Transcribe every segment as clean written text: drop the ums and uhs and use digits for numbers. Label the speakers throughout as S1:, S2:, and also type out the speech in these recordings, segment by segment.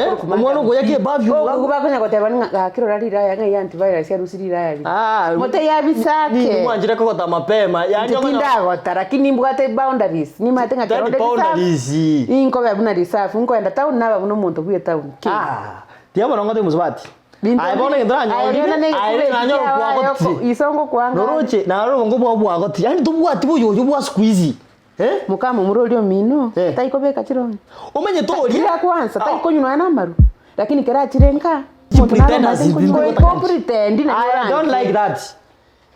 S1: Akorokwa
S2: Omwana
S1: madam
S2: okoyaka
S1: P.
S2: eperfume
S1: Okoigwa
S2: iga-
S1: bakonya goteba ng'a gaki rora riraya ng'a eyio antivirus arusie riraya riria.
S2: Ah,
S1: Mote yabisake.
S2: Ninwe mwanchire kogota mapema yaani
S1: Inche
S2: okonya-
S1: tindagota lakini nimbwate boundaries nimanyete ng'a
S2: Tari
S1: kero onde reserve
S2: boundaries.
S1: ninkobe buna reserve nkoenda town naba buna omonto bwe etown ki.
S2: Ah, tiga bono ngotebi mosubati.
S1: Binto
S2: Aye bono egento
S1: aye
S2: nanyorire,
S1: genda na
S2: aye
S1: egekuba eki
S2: nanyora
S1: kiao aye
S2: okwagotire.
S1: oko iso ngokwanga are.
S2: Noroche, narora obongo bwao bwagotire, yaani tobwati boyoyo bwa siku hizi. Eh?
S1: Moka momura oria omino,
S2: Eh.
S1: taikobeka chirong'i.
S2: Omanyete oria.
S1: Kera kwansa,
S2: Ah.
S1: taikonywa nonya na amaru, lakini kera achire nka,
S2: Chi
S1: omonto naro
S2: pretenders
S1: omanyete
S2: intwe
S1: nkonywa.
S2: gotakanchi.
S1: Goika opretendi nario
S2: I don't
S1: oranche.
S2: like that.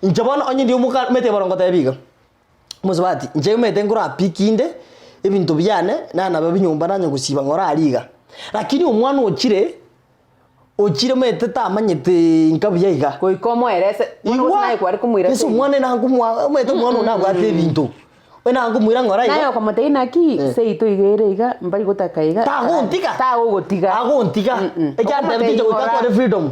S2: Inche bono onye ndi omoka omanyete bono ngotebi iga, omosubati, inche omanyete nkorapiki inde, ebinto biane, nanabe binyomba nanye gosiba ng'ora aria iga. Lakini omwana ochire, ochire omanyete tamanyete nka buya iga.
S1: Goika omoerese, bono gose
S2: Igwa,
S1: naye kware komoira
S2: ase
S1: ase
S2: omwana nangomwa omanyete omwana oyo nabwate ebinto, oyo nangomoira ng'ora
S1: Naye
S2: iga.
S1: okomotebia naki,
S2: Eh.
S1: seito iga ere iga, mbari gotaka iga,
S2: Tagontiga.
S1: tagogotiga.
S2: Agontiga.
S1: Mm-mm.
S2: Ekiantebeti inche goika
S1: Okomotebia
S2: atware freedom.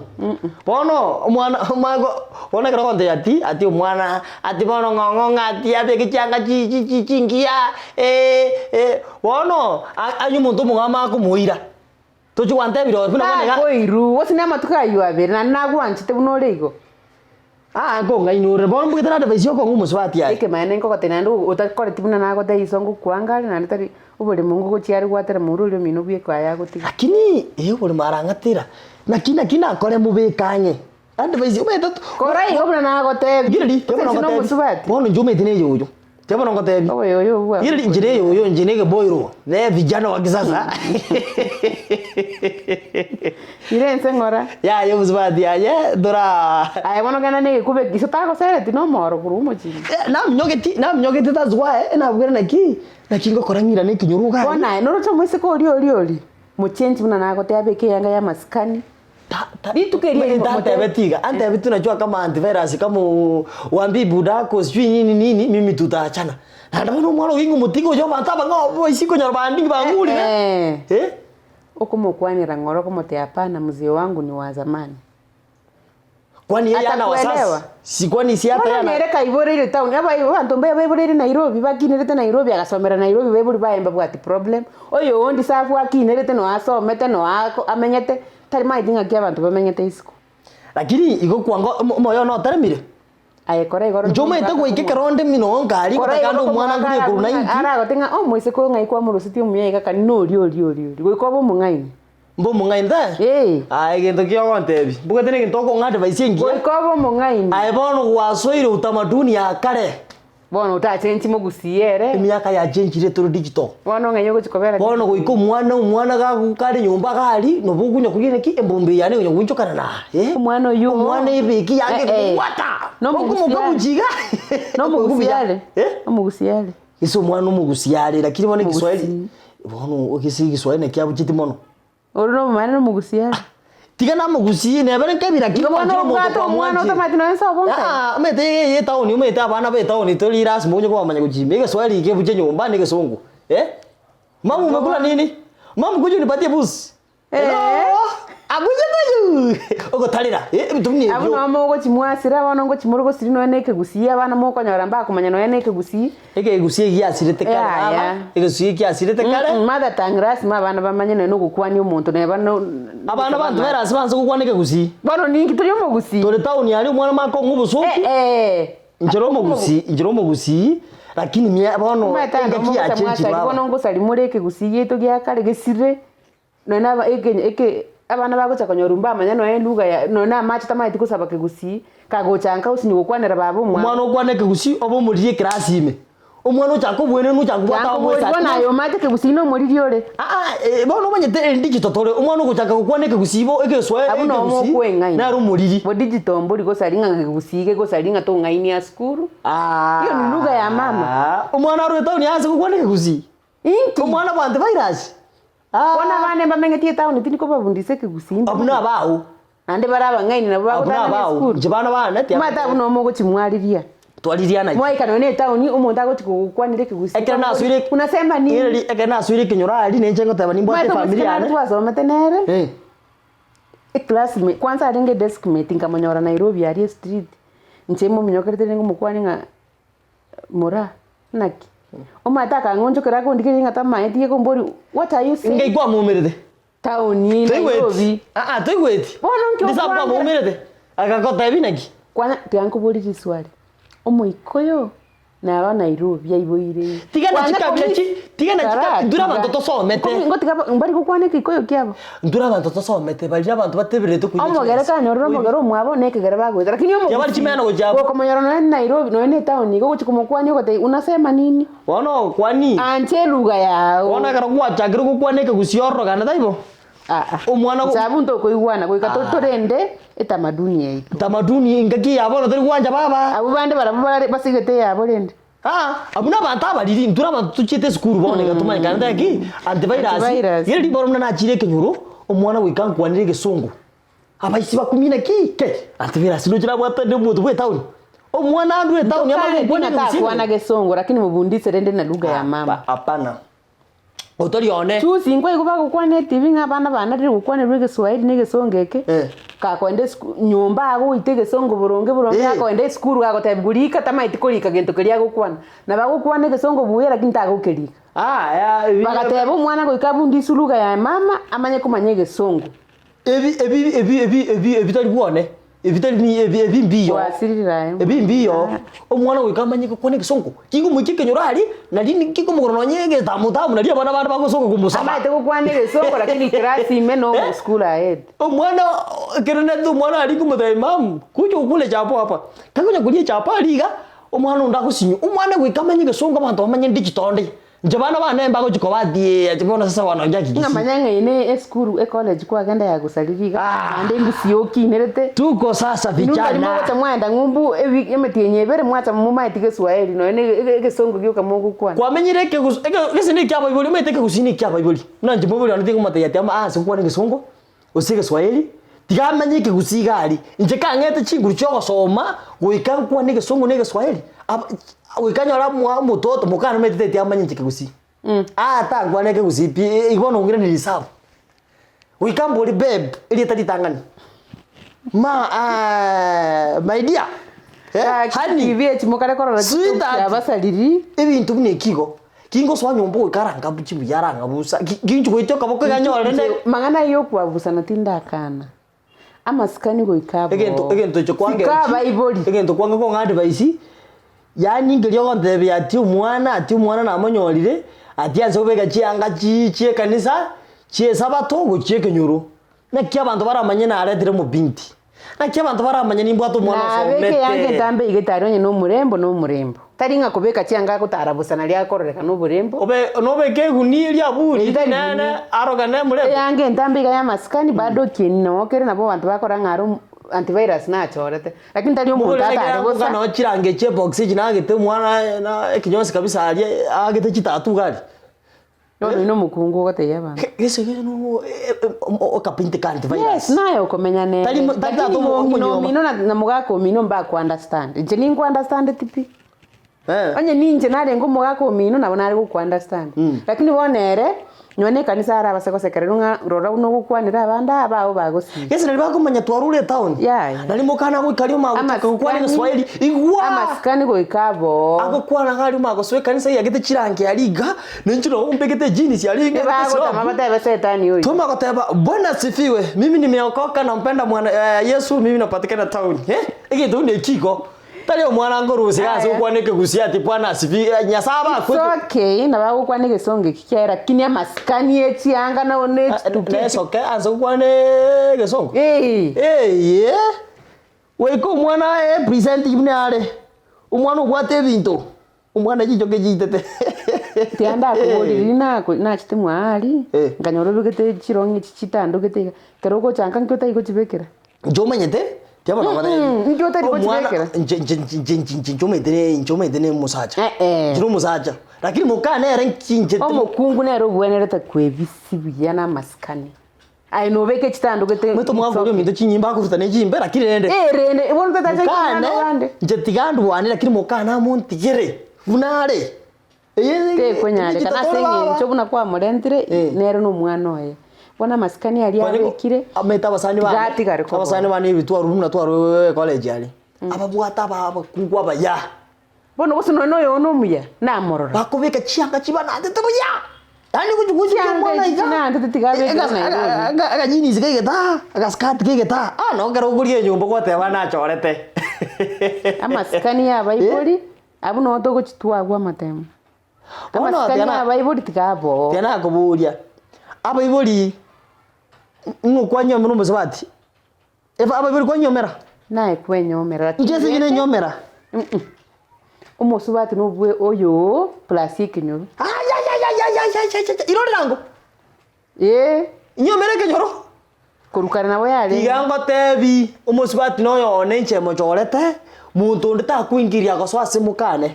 S2: Bono omwana omwana bono ekero ogontebia ati, ati omwana, ati bono ng'ong'o ng'a ati abeke chianga chi chi chi chingiya bono, a- aye omonto omong'ao akomoira. Tochi gwantebia ore buna bono iga.
S1: Takoirwa, gose namatuko ayio abere, naende nagwanchete buna ore igo.
S2: Aa nkong'aini ore, bono mbugete na advice yokong'a omosubati aye.
S1: Ekemanyererio nkogotebia naende otakoreti buna nagotebia iso ngokwanga are naende tari oboremo ngogochia are gwatera moura oria omino bweka aye agotiga.
S2: Lakini eh oboremo arang'atera, naki naki nakore mobeke ang'e, advice omanyete to
S1: Kora igo buna nagotebia,
S2: Rigereria,
S1: gose
S2: bono
S1: inche
S2: ngotebi,
S1: nomosubati.
S2: bono inche omanyete na eyoyo, tiga bono ngotebi,
S1: Oboyoyo obwo
S2: rigereria inche na eyoyo inche na egeboiro, ne vijana wa kisasa.
S1: Ira ense ng'ora.
S2: Yaya omosubati aye toraa.
S1: Aye bono genda na egekuba eki, iso tagosereti na omoro korwa omochie.
S2: Eh, naminyogeti naminyogeti that's why nabwire naki naki ngokora ng'irane ekenyoro iga aria.
S1: Bono aye noroche omoiseke oria oria oria, mochenji buna nagotebia abeke eyanga ya amasikani.
S2: Ta- ta-
S1: Rituko erio erimo
S2: Tantebeti iga, antebeti unajua kama antivirus kama uambii budako sijui nini nini mimi tutaachana. Naende bono omwana oyo ing'omotiga oyo abanto abang'ao boisi konyora bande bang'urire.
S1: Eh.
S2: Eh?
S1: Okomokwanera ng'ora okomotebia hapana mzee wangu ni wa zamani.
S2: Kwani yeye ana wasasi?
S1: Atakuelewa.
S2: Si kwani si hata
S1: Bono
S2: yeye ana
S1: nere kaiboreire town, abai abanto mbaye baiboreire Nairobi, bakinerete Nairobi agasomera Nairobi baibori baye mbabwati problem, oyo onde safu akinerete no asomete no ako amenyete, tari maeti ng'aki abanto bamenyete isiko.
S2: Lakini igo kwango omo- omoyo one oteremire.
S1: Aye kora igoro
S2: Inche omanyete goika ekero onde mino nkari
S1: Kora
S2: gotaka
S1: igoro
S2: ande omwana nkorie korwa nainki.
S1: aragote ng'a omoiseke oyo ng'ai kwamorusetie omuya iga kani noria oria oria oria goika obe omong'aini.
S2: Mbe omong'aini tari?
S1: Ee.
S2: Aye egento ki ogontebia? Mbugete na egento okong'a advice engiya.
S1: Goika obe omong'aini.
S2: Aye bono gwasoire utamaduni ya kare.
S1: Bono otachenchi mogusii ere.
S2: Emiaka yachenchire tore digital.
S1: Bono ng'ai ogochi kobera
S2: Bono goika omwana omwana gagu kare nyomba iga aria, nabo okonya koria naki embombe eye yane ekonya goonchokana na eh.
S1: Omwana oyio
S2: Omwana ebeki yake
S1: Eh, eh.
S2: ekobwata.
S1: Nomogusii
S2: Okomoka
S1: are.
S2: buchi iga.
S1: Nomogusii are.
S2: Eh?
S1: Omogusii are.
S2: Ase omwana omogusii are lakini bono egiswahili,
S1: Omogusii.
S2: bono gese egiswahili naki abucheti mono.
S1: Ore nomomani nomogusii are.
S2: Tiga namogusii neba nkabira ki
S1: Igo bono
S2: gwanchire omonto
S1: obwate omwana
S2: kwamwanchire.
S1: otamanyeti nonya nse obo nkai.
S2: Aa omanyete eye etown omanyete abana ba etown tori lasima onye kwamanya gochimba egeswahili kebuche nyomba na egesongo eh. Mama umekula nini? Mama kuja unipatie busi.
S1: Eh.
S2: Akuje kuyu ogotarera eh ebinto buna
S1: Abwo
S2: ebio.
S1: nabo mogochimwasira bono ngochimore gosiri nonya na ekegusii abana mokonyora mbakomanya nonya na ekegusii.
S2: Ekegusii eki giasirete kare
S1: Yaya.
S2: baba, ekegusii eki giasirete kare.
S1: Mm, mother tongue lasima abana bamanye nonya na ogokwania omonto neba no
S2: Abana abanto ba erasi banse gokwana ekegusii.
S1: Bono ninki tori omogusii?
S2: Tore town aria omwana omanye kong'a obosoku.
S1: Eh, eh.
S2: Inche omogusii, inche omogusii, lakini mia bono
S1: Omanyete ande
S2: engaki
S1: omogocha
S2: yachenchire
S1: mwasari
S2: baba.
S1: bono ngosari more ekegusii giaito gia kare gesire, nonya na aba eke eke abana bagocha konyorwa mbamanya nonya elugha ya nonya na amache tamanyeti gosaba kegusii, kagocha nka osinywa gokwanera baba omwabo.
S2: Omwana okwane ekegusii obe omoriri ekerasi ime. Omwana ochake obwenenu ochake kobwata
S1: Kiango
S2: abwo
S1: bori bono
S2: esati.
S1: aye omanyete ekegusii na omoriri ore.
S2: Aa bono omanyete eri digital tore, omwana ogochaka gokwana ekegusii bo egeswaeri
S1: Abwo noo
S2: ekegusii
S1: mokweng'aina.
S2: nere omoriri.
S1: Bo digital mbori gosari ng'a ekegusii gegosari ng'a tong'aini ase sukuru. Hiyo ni lugha ya mama.
S2: Omwana arwe etown ase gokwana ekegusii.
S1: Inki?
S2: Omwana bwa antivirus.
S1: Bono abana mbamenyeti etown tindi kobabundisa ekegusii
S2: Abwo
S1: mbuya.
S2: nabao.
S1: Naende bare abang'aini nabwo
S2: Abwo
S1: bagotang'ana
S2: nabao.
S1: esukuru.
S2: Inche bana bane tiga
S1: Omanyete abwo noo mogochimwariria.
S2: Twariria naki.
S1: Mwaika nonya na etown omonto agochi kogokwanera ekegusii
S2: Ekero nasoire
S1: unasema nini?
S2: Ng'ireri ekero nasoire ekenyoro aria ninche ngoteba nimbwate
S1: Omanyete
S2: efamiri
S1: omosike nare
S2: yane.
S1: twasomete nere,
S2: Eh.
S1: eclassmate kwanza arenge edeskmate nkamonyora Nairobi aria estreet, inche mominyokerete rende ngomokwania ng'a Moraa, naki? Omanyete akang'onchokera akondigereria ng'a tamaeti gekomboria what are you saying?
S2: Ngai kwamoumerete.
S1: Taoni,
S2: Toigweti?
S1: Nairobi.
S2: Aa, toigweti.
S1: Bono nki
S2: Ndisabu
S1: okwanera?
S2: kwamoumerete, agagotebi naki?
S1: Kwana, tiga nkoborie riswali, omoikoyo naba Nairobi aiboire
S2: Tiga na
S1: Kwana
S2: chikabira
S1: komi-
S2: chi- tiga na chika-
S1: Tara,
S2: intwe
S1: tiga.
S2: abanto tosomete.
S1: Nkomi- ngotiga ba- mbari gokwana ekeikoyo kiabo.
S2: Intwe abanto tosomete, baria abanto batebererete koira
S1: Omogere
S2: chibesa.
S1: kanyorire omogere omwabo na ekegere bagoeta lakini
S2: Tiabari chimeno gochia abwo.
S1: Gokomonyora nonya Nairobi nonya na etown igo ogochia komokwania ogotebia unasema nini?
S2: Bono okwani.
S1: Ancha eluga yao.
S2: Bono ekero gwachakire gokwana ekegusii ororokane taibo?
S1: Aa.
S2: Omwana go-
S1: Inche abwo ntokoigwana goika to- torende etamaduni yaito.
S2: Tamaduni engaki ya bono tori gwancha baba.
S1: Abwo bande barabwo bare basigete eyabo rende.
S2: Aa, abwo nabanto abariri, intwe nabanto tochiete esukuru bono iga tomanyekane tari ki? Antivirus.
S1: Antivirus.
S2: Riria ribono buna nachire ekenyoro, omwana goika ankwanere egesongo. Abaisi bakumia naki? Kei! Antivirus ndoche nabwate nde omonto bwa etown. Omwana andwe etown amanye gokwana
S1: Ntokane
S2: ekegusii.
S1: takwana gesongo lakini mubundise rende na lugha ya mama.
S2: Hapana. Otori one.
S1: Chusi nkoigwa bagokwana etibi ng'a abana banarire gokwanerwa egeswahili na egesongo eke,
S2: Eh.
S1: kakoenda esukuru nyomba agoita egesongo boronge boronge
S2: Eh.
S1: gakoenda esukuru gagotebiwa rika tamaeti korika gento keria agokwana. Nabo agokwana egesongo buya lakini tagokerika.
S2: Aya, ebi-
S1: Bagateba omwana goika abundiswe lugha ya mama amanye komanya egesongo.
S2: Ebi ebi ebi ebi ebi ebi tari bwane, ebi tari mi ebi ebi mbiyo.
S1: Gwasirire aye.
S2: Ebi mbiyo, omwana goika amanye gokwana egesongo, kikomoika ekenyoro aria, nari kikomogora nonye egetamu tamu nari abana bande bagosoka komosaba.
S1: Amaete gokwana egesongo lakini class ime no school ahead.
S2: Omwana ekero nete omwana aria komotebia mum, kuja okule chapo hapa, takonya koria echapo aria iga, omwana onde agosinywa, omwana goika amanye egesongo abanto bamanye digital onde. Inche bana bane mbagochia koba ati ati bono sasa wanaongea Kikisii.
S1: Ng'amanya ng'a eye ne esukuru ecollege kwagenda yagosaririe iga
S2: Ah.
S1: naende engusi okinerete.
S2: Tuko sasa
S1: Inwe mbari
S2: vijana.
S1: mogocha mwaenda ng'umbu ewi emetienyi ebere mwacha momaeti geswahili nonya na ege egesongo gioka mogokwana.
S2: Kwamenyire ekegusu eke gese na ekiabaibori omanyete ekegusii na ekiabaibori. Buna inche moibori one tingomotebia ati ama ase gokwana egesongo, gose egeswahili, tiga amenye ekegusii iga aria. Inche kang'ete chinguru chia ogosoma, goika nkwane egesongo na egeswahili, aba goika nyore omo omototo mokane omanyete teti amanye inche ekegusii. Aa tankwana ekegusii pi, igo bono ong'iraneria risabu. Goika mbori babe, erieta ritang'ani, ma my dear, eh, honey,
S1: TV echi mokare korora
S2: Sweetheart.
S1: chiabasariri.
S2: ebinto buna eki igo, kingosoa nyomba goika arangabu chibuya arangabusa, ki ginchi goitia okoboko iga nyore rende
S1: Mang'ana ayio okwabusana tindakana. Amasikani goika aboo.
S2: Egento egento ekio kwange
S1: Sika abaibori.
S2: egento kwange kong'a advice, yaani nkeria ogontebia ati omwana ati omwana namonyorire, ati ase kobeka chianga chi chia ekanisa, chia esabato gochia ekenyoro. Naki abanto baramanye naretire omobinti, naki abanto baramanye nimbwate omwana
S1: Nabeke eanga
S2: osomete.
S1: entambe iga etari onye na omorembo na omorembo. Tari ng'a kobeka chianga agotara bosa naria akororekana oborembo.
S2: Obe nobeke egunia eria aburi
S1: Eri tari
S2: rinene
S1: gunia.
S2: arogane omorembo.
S1: Eanga entambe iga y'amasikani bado okieni noo kere nabo abanto bakora ng'a aro antivirus nachorete. Lakini tari omonto
S2: Mogorere
S1: atare
S2: ekero
S1: bosa.
S2: noo chirangi chia ebox echi nagete omwana na ekenyonsi kabisa aria aagete chitatu iga aria.
S1: Bono oyio nomokungu ogotebia abanto.
S2: Gese gese nono okapinte ka antivirus.
S1: Yes, naye okomenya nere.
S2: Tari mo- tari
S1: Lakini
S2: tata omo-
S1: mong'ina
S2: omonyoma.
S1: omino na na mogaka omino mbaku understand. Inche ninku understandeti pi.
S2: Eh.
S1: Onye ninche narenge omogaka omino nabo nare goku understand. Lakini bono ere, nonye na ekanisa arabase gosekererwa ng'a rora buna ogokwanera abande aba abwo bagosiria.
S2: Gese nari bakomanya twarure etown.
S1: Yaya.
S2: Nari mokana goika aria omanya gochaka gokwana
S1: Amasikani-
S2: egeswahili. Igwa!
S1: Amasikani goika aboo.
S2: Agokwana iga aria omanya gosoa ekanisa eyagete chirangi aria iga, Ninche nabo mbegete jeans aria iga
S1: Ebagotama batebe setani oyo.
S2: Toma goteba Bwana asifiwe mimi nimeokoka nampenda mwana eh, Yesu mimi napatikana town eh egento buna eki igo tari omwana nkorusia ase
S1: Aya.
S2: gokwana ekegusii ati Bwana asifiwe eh, Nyasaye
S1: It's
S2: abakwete
S1: okay nabo agokwana egesongo eki kiaye lakini amasikani echianga na ne echituki echi.
S2: Nesoke anse gokwana egesongo
S1: Eh.
S2: Eye goika omwana aye present buna are omwana obwate ebinto Omwana chinchoke chiitete.
S1: Tiga ndakoborie riria nako nachete mwaari,
S2: Eh.
S1: nkanyora obegete chirong'i echi chitandogete iga, ekero ogocha nka nki otari gochibekera?
S2: Inche omanyete, tiga bono ngotebi.
S1: Mm, inki otari
S2: Omwana
S1: gochibekera?
S2: inche inche inche inche inche inche inche omanyete ne inche omanyete ne omosacha.
S1: Eh, eh.
S2: Inche na omosacha, lakini moka nere nki inche
S1: Omokungu nere obwenerete kwebisia buya na amasikani. Aye nobeke chitandogete
S2: Omanyete omogaka oria ominto chinyimba akoruta ne chimbe lakini rende
S1: Eh, rende bono tatacha
S2: mokane
S1: omwana bande.
S2: inche tiga ndwane lakini mokane amontigere buna are. Eye
S1: Tekonyarekana ase eng'encho buna kwamorentire
S2: Eh.
S1: nere na omwana oye. Bono amasikani aria abekire
S2: Omanyete abasani bane
S1: tigatigare koboa.
S2: abasani bane ebi twarure buna twarure college aria ababwate aba abakungu abaya.
S1: Bono gose nonya na oyono omuya namorora.
S2: Bakobeka chianga chibanatete buya. Yaani gochi gochi
S1: Chianga
S2: omwana
S1: echi
S2: iga,
S1: chinantete tiga abekire Nairobi.
S2: akajinisi kaigete aa, agaskati kaigete aa, ah nabo ekero okoria enyomba gwateba nachorete.
S1: Amasikani ya abaibori, abwo noo togochitwa agwo amatemo.
S2: Bono
S1: Amasikani
S2: tiga na-
S1: ya abaibori tiga aboo.
S2: Tiga nakoboria, abaibori ng'o kwanyomera omosubati? Eba abaibori kwanyomera?
S1: Naye kwenyomera lakini
S2: Inche ase
S1: rende
S2: nenyomera.
S1: Omosubati nobwe oyoo plus ekenyoro.
S2: Ayayayayayayayaya irore nango.
S1: Ee.
S2: Inyomere ekenyoro.
S1: Korwa kare nabo yarenge.
S2: Tiga ngotebi, omosubati noyo one inche mochorete, monto onde takoingiria gosoa ase mokane.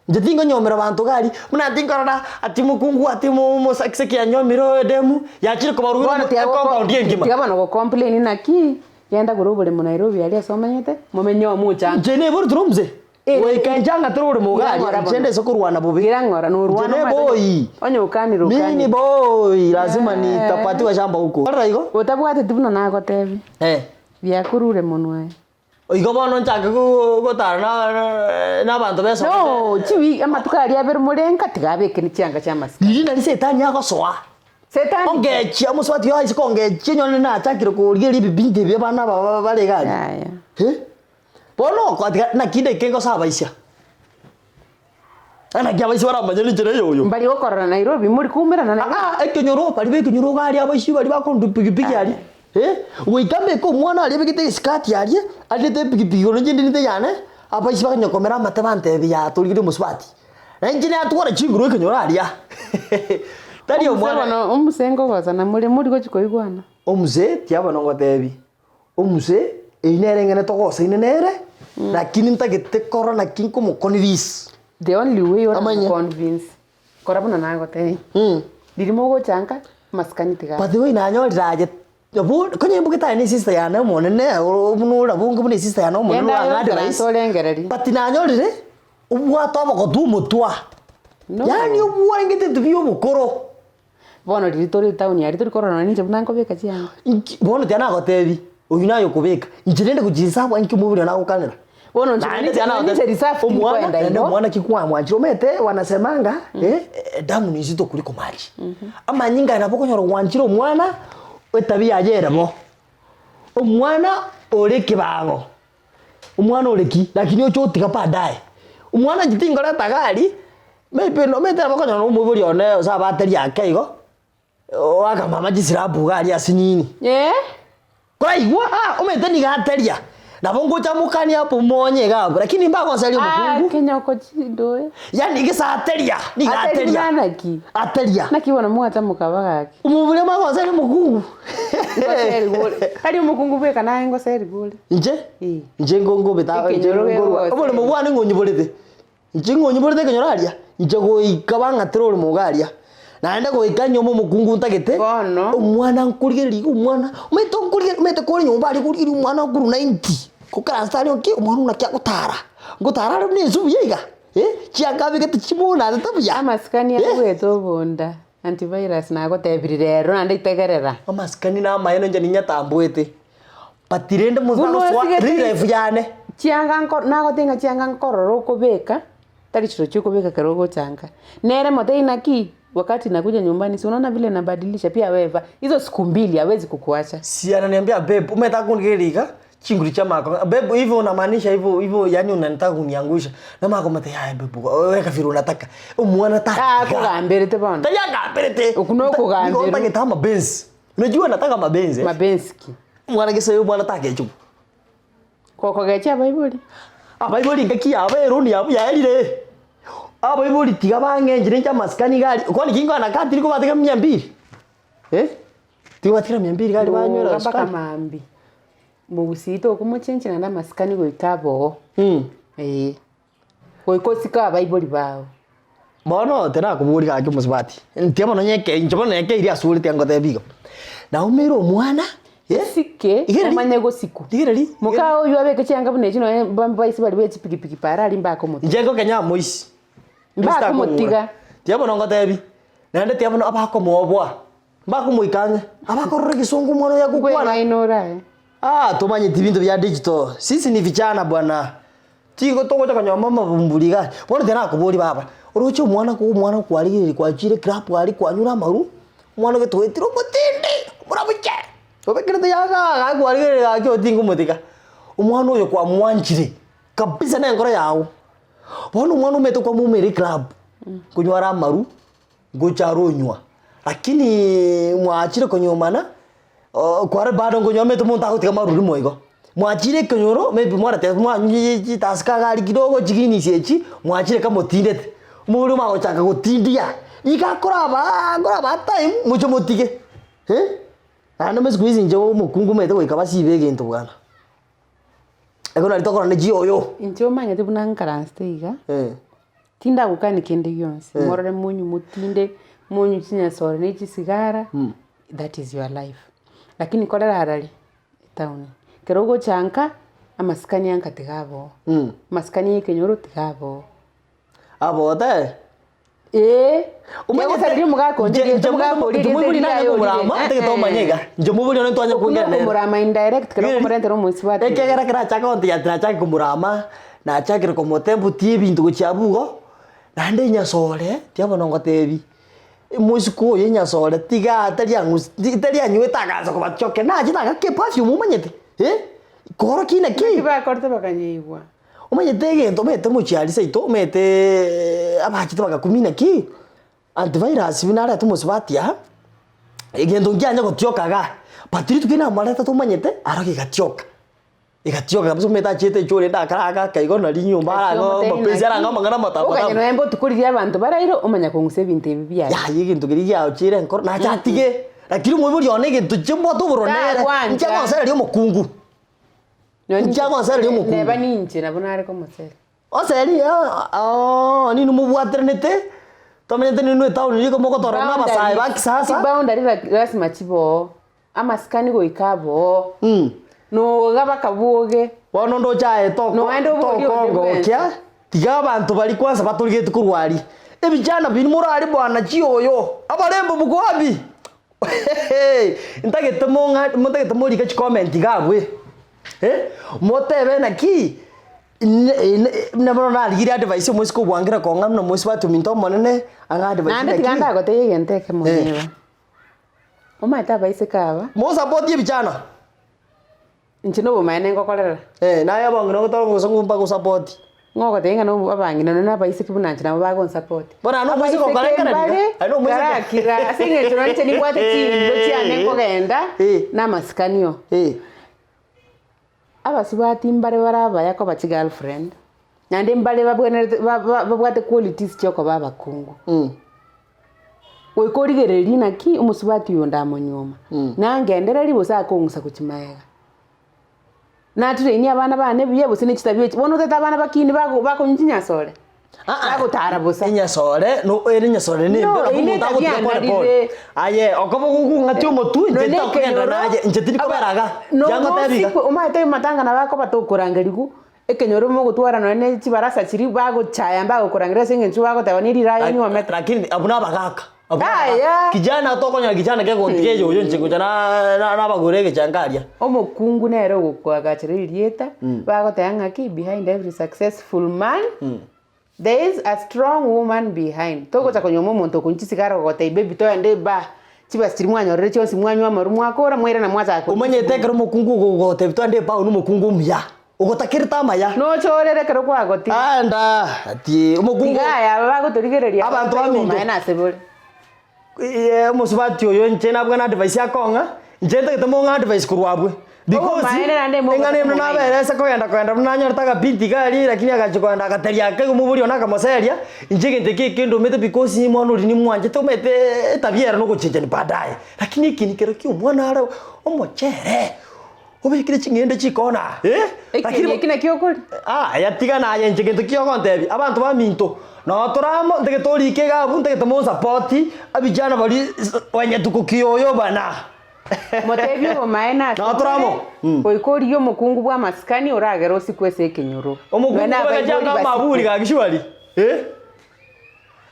S2: Inche tingonyomera banto iga aria, buna tinkorora ati mokungu ati mo omosakisaki yanyomire oyo edemu, yachire kobarugera
S1: Bono
S2: omo
S1: tiga goko
S2: ecompound engima.
S1: tiga bono gocomplain naki, genda gora oboremo Nairobi aria ase omenyete, momenye omoche amo.
S2: Inche neboreti nomose,
S1: Eh,
S2: goika inche ang'atere oboremo iga
S1: Ira
S2: aria,
S1: ng'ora
S2: inche
S1: bono.
S2: ndese korwana bobe.
S1: Ira ng'ora,
S2: Inche
S1: norwana
S2: ne
S1: omanyete
S2: boy.
S1: onye okanire
S2: Mimi ni
S1: okanire.
S2: boy, lazima nitapatiwa shamba huko. Orora igo?
S1: Otabwateti buna nagotebia,
S2: Eh.
S1: biakorure monwa aye.
S2: Igo bono nchake gotara nabanto besomete.
S1: No, chiwi amatuko aria abere more nka tiga abeke ne chianga chi'amasika.
S2: Riria nari Setani agosoa,
S1: Setani ki?
S2: ongechia omosubati oyo aise kongechia enyoni nachakire korigereria ebibinto ebi abana aba bare iga aria.
S1: Yaya.
S2: Eh, bono okotiga naki ndaike ngosa abaisia? Naki abaisia baramanye ninche neye oyo?
S1: Mbari gokorora Nairobi, mori koumerana Nairobi.
S2: Aa, ekenyoro, baria b'ekenyoro iga aria abaisia baria bakorwa pikipiki aria, eh, goika mbeke omwana aria abegete esikati aria, arete epikipiki igoro inche ndinete eyane, abaisia bakanya komera amate bantebia yaa torigerie omosubati. Na inche natwara chinguru ekenyoro aria, tari
S1: Omuse
S2: omwana.
S1: bono, omuse nkogosana more, mori gochi koigwana.
S2: Omuse, tiga bono ngotebi, Omuse, eyio nere eng'ana togosaine nere, lakini ntagete korora naki nkomoconvince.
S1: The only way
S2: Amanye.
S1: oramoconvince, kora buna nagotebia, riria mogocha nka, amasikani tiga
S2: By the way nanyorire aye, nabo konya mbugete aye na esister yane omonene oo buna ore abwo buna esister yane omonene
S1: Genda aye
S2: orang'ade
S1: oikaranse
S2: rahisi,
S1: orengererie.
S2: but nanyorire, obwate obogotu omotwe,
S1: No.
S2: yaani obwarengete ebinto bia obokoro.
S1: Bono riria tore etown aria tori korora nonye ninche buna nkobeka chianga.
S2: Inki bono tiga nagotebi, oyio naye okobeka, inche rende gochia inse abwo inki omobere one agokanera?
S1: Bono inche
S2: Naende
S1: nonye
S2: tiga
S1: nonye
S2: nagotebi,
S1: inche reserve
S2: omwana
S1: tinkoenda
S2: naende
S1: igo.
S2: omwana ki kwamwanchire omanyete wanasemanga eh, damu ni nzito kuliko maji. Amanyinga aya nabo okonyora gwanchire omwana, etabia yaye ere bo, omwana ore ekebago, Omwana ore ki? Lakini oche otiga baadaye. Omwana inche tingoreta gari, maybe nomanyete nabo okonyora na omoibori one gose abateri ake igo, oaka mama chisirabu iga aria ase nini. Koraigwa ah omanyete nigo ateria, nabo ngocha mokanie hapo monye iga abwo, lakini mbagonseria omokungu.
S1: Kenyoko chindoe.
S2: Yaani gese ateria, nigo
S1: Ateria
S2: ateria.
S1: buna naki?
S2: Ateria.
S1: Naki bono mwacha mokaba gaki?
S2: Omobere mwagonseria omokungu.
S1: Ngoserigwa ore. Tari omokungu bweka naye ngoserigwa ore.
S2: Inche?
S1: Eh.
S2: Inche ngo- ngobeta inche
S1: Ekenyoro
S2: ngorwa
S1: gegoseria.
S2: oboremo bwane ng'onyiborete. Inche ng'onyiborete ekenyoro aria, inche goika bang'atere oremo iga aria. Naende goika nyome omokungu ntagete,
S1: Bono.
S2: omwana nkorigereria iga omwana, omanyete onkorigereria omanyete kore nyomba aria okorigereria omwana okorwa ninety, gokaransa aria nki omwana oyio naki agotara, ngotara are buna ensu buya iga, eh, chianga abegete chimonarete buya,
S1: Amasikani
S2: eh.
S1: agoeta obonda, antivirus nagotebirie rero naende itegerera.
S2: Amasikani na amaene inche ninyatamboete, but rende
S1: Buna
S2: mosagosoa
S1: osigete
S2: real life yane.
S1: Chianga nko nagotebi ng'a chianga nkorora okobeka, tari chirochio okobeka ekero ogocha nka. Nere motebie naki, wakati nakuja nyumbani si unaona vile nabadilisha pia wewe vaa, hizo siku mbili hawezi kukuacha.
S2: Si ananiambia babe, omanyete akondigereria iga, chinguru chia amako, babe hivo unamaanisha hivo hivo yaani unanitaka kuniangusha, namanya komotebia yaya babe weka vile unataka, omwana
S1: Ah,
S2: tatiga.
S1: akogamberete bono.
S2: Tari agamberete.
S1: Okwo nokogamberwa.
S2: Nigo ntagete amabenzi, unajua nataka mabenzi eh.
S1: Mabenzi ki?
S2: Omwana gese omwana tagechigwa.
S1: Gokogecha abaibori.
S2: Abaibori engaki yabo eroni yabo yaerire. Abaibori tiga bang'enchire inche amasikani iga aria, kwani ki nkogenda nka tiri kobatiga mia mbili? Eh, tikobatigera mia mbili iga aria banywera
S1: Boka mpaka
S2: sukari.
S1: mambia, mogusii tokomochenchia naende amasikani goika abe oo, eh. Goika osike abaibori bao.
S2: Bono tinakoboria gaki omosubati, inche bono nyeke inche bono nyekeire ase ore tiga ngotebi igo, naumeire omwana eh,
S1: Osike
S2: rigereria,
S1: omanye gosikwa.
S2: rigereria,
S1: Moka oywo abeke chianga buna echio nonye ba- baisi baria be chipikipiki para aria mbakomotiga.
S2: Inche ngokenya amoisi,
S1: Mbakomotiga.
S2: Tiga bono ngotebi, naende tiga bono abakomoboa, mbakomoika ang'e, abakorora egesongo omwana oyo agokwana.
S1: Bweng'aini ore aye.
S2: Ah tomanyeti binto bia digital, sisi ni vijana bwana. Tigo togocha konyora amabumburi iga. Bono tiga nakoboria baba, Oroche omwana ko omwana kwarigereria kwachire eclub aria kwanyure amaru, omwana ogete oetire omotende, omorabche, obekerete yanga igaa kwarigereria gaki otinga omotiga. Omwana oyo kwamwanchire kabisa na enkoro yago. Bono omwana omanyete kwamoumera eclub, konywara amaru, ngocha aronywa, lakiniii mwachire konyomana, kware bado nkonywa omanyete omonto agotiga amaruri moigo. Mwachire ekenyoro maybe mwaretete mwanywa chitaska iga aria kidogo chiguinness echi, mwachire kamotindete, omobere omanye gochaka gotindia, nigo akorabaa akorabaa time moche motige eh, naende ime siku hizi inche omokungu omanyete goika basibe egento bwana. Ekero nari tokora ne chioyo.
S1: Inche omanyete buna nkaransete iga, tindagokani kende gionsi, morore monywe motinde, monywe chinyasore ne chisigara, that is your life. Lakini korera arari, etown, ekero ogocha nka, amasikani anka tiga abe oo, amasikani ya ekenyoro tiga abe oo.
S2: Abote.
S1: Ee,
S2: Omanyete-
S1: egosareria omogaka onde
S2: Nche-
S1: erieta,
S2: nche
S1: omogaka
S2: mobo-
S1: oria
S2: nche
S1: erieta
S2: mobori
S1: riria
S2: nanye
S1: aye orire.
S2: komorama, tagete omanye iga. Nche mobori one ntwanye
S1: Okwo
S2: kwengera nere.
S1: nokomorama indirect kero
S2: Ng'eri-
S1: okomorentera omosubati.
S2: Ekiagera ekero achaka gontebia ati nachake komorama, nachakire komotebia butia ebinto gochia abwo igo, naende enyasore, tiga bono ngotebi, omosike oyo enyasore tiga tari ang'usi ti tari anywete agansa kobatiokia, nachete agaka eperfume omanyete eh, korokia naki.
S1: Naki bakorete bakanyeigwa.
S2: Omanyete egento omanyete omochie aria seito omanyete abachete bagakumia naki, antivirus buna arete omosubati aa, egento nkianye gotioka igaa, but rituko riria namoreta tomanyete, aro gegatioka, egatioka kabisa omanyete achiete echoo rende akara agaka igo nari nyomba arang'o amapenzi arang'o amang'ana amatambe
S1: Okanya
S2: tambe.
S1: nonya mbotuko riria abanto baraire omanya kong'usa ebinto ebi biaye.
S2: Yaya egento keria giaocheire enkoro nache atige, lakini omoibori one egento chimbwate obororo nere,
S1: Tagwancha.
S2: inche agonsereria omokungu. Inche agonsereria omokungu.
S1: Neba ninche nabo nare komosera.
S2: Oseri aa ninwe mobwateranete, tomenyete ninwe etown riko mogotorana na abasae ba kisasa.
S1: Chiboundary lasima chibe oo, amasikani goika abe oo, noga bakaboge.
S2: Bono ndoche aye toko
S1: Noende oborie onde
S2: tokongokia,
S1: bwensi.
S2: tiga abanto baria kwanza batorigetie korwa aria. Ebichana biria morare bwana chioyo, abarembo moko wapi? Ntagete mong'a motagete morike chicomment iga abwe, eh, motebe naki buna bono narigirie advice omosike obwangire kong'a buna omosubati ominto omonene ang'e advice
S1: Naende tiga
S2: naki.
S1: ndagotebie egento ekemo neba, omanyete abaiseke aba.
S2: Mosapotie ebichana.
S1: Inche nobomaene ngokorera.
S2: Eh, naye abang'ina ogotara gose ng'o mbagosapoti.
S1: Ng'o ogotebia ng'a nobo abang'ina nonye na abaiseke buna inche nabo bagonsapoti.
S2: Bono aye nomoiseke
S1: Abaiseke
S2: okorengereria
S1: mbare
S2: iga, aye nomoiseke.
S1: karakira ase eng'encho nonye inche nimbwate chindo chiane nkogenda
S2: Eh.
S1: na amasikani oo.
S2: Eh.
S1: Abasubati mbare bare abaya koba chigirlfriend, naende mbare babwenerete ba- ba- babwate qualities chia okoba abakungu. Goika origererie naki omosubati oyo ndamonyuoma, nangendererie gose akong'usa gochia magega. Natraini abana bane buya gose ne chitabia echi, bono otagete abana bakine bago bakonywa chinyasore, bagotara bosa.
S2: Enyasore no ere enyasore ne
S1: No,
S2: embe
S1: eyio ne
S2: omonto
S1: etabia
S2: agotiga pole pole.
S1: ndarire.
S2: Aye okoba gokong'atia omotwe inche
S1: Nonye
S2: titokogenda
S1: ekenyoro,
S2: naye inche tiri kobera iga,
S1: no-
S2: tiangotebi iga.
S1: nosikwe omanyete amatanga nabo akoba tokorangerigwa, Ekenyoro mogotwara nonya ne chibarasa chiria bagochaya mbagokorangeria ase eng'encho bagoteba ne riraa enyuomete.
S2: Lakini abwo nabagaka, abwo nabagaka.
S1: Yaya.
S2: Kijana tokonyora kijana kegontiga eye oyo inche ngocha na na nabagore egechango aria.
S1: Omokungu nere ogokoagachera erieta, bagoteba ng'aki behind every successful man there is a strong woman behind. Togocha konyuoma omonto okonywa chisigara ogotebia baby toende ebaa, chibesa chiria mwanyorire chionsi mwanywa amarwa mwakora mwairana mwachaka konywa
S2: Omanyete ekero omokungu ogogotebia toende ebaa oywo nomokungu omuya. Ogotakerete amaya.
S1: Nochorere ekero kwagotire.
S2: Anda ati omokungu.
S1: Tiga aya aba bagotorigereria
S2: Abanto baminto.
S1: obomaene ase bore.
S2: Ee, omosubati oyo inche nabwane advice akong'a, inche ntagete mong'e advice korwa abwe. Because,
S1: Obomaene naende mogote
S2: eng'ana eye buna
S1: obomaene.
S2: nabere ase kogenda kogenda buna nanyorete agabinti iga aria lakini agachia kogenda agateria ake igo omobori one akamoseria, inche egento eke ekendomete because omwana oria nimwanchete omanyete etabia ere nogochenchani baadaye. Lakini ekeni kero kia omwana are omochere. Obekire ching'ende chikona eh?
S1: Ekieni eki nakio okoria?
S2: Aya tiga naye inche gento ki ogontebia, abanto baminto, noo tore amo ntagete orike iga abwo ntagete monsapoti, abijana baria wenye tuko kiyoyo bana.
S1: Motebie obomaene ase
S2: Noo tore amo.
S1: bore, goika origie omokungu bw'amasikani oragere osikwe ase ekenyoro.
S2: Omokungu
S1: Nonya
S2: obeka
S1: abaibori
S2: chianga
S1: basikwe.
S2: amaburi gaki surely eh?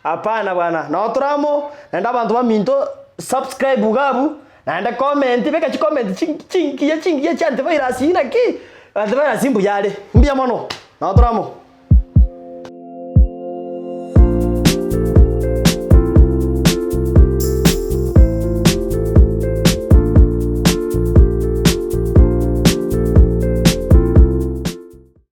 S2: Hapana bwana, noo tore amo, naende abanto baminto subscribe iga abwo, naende comment, beka chicomment chingiya chingiya chia antivirus naki, antivirus mbuya are, mbuya mono, noo tore amo.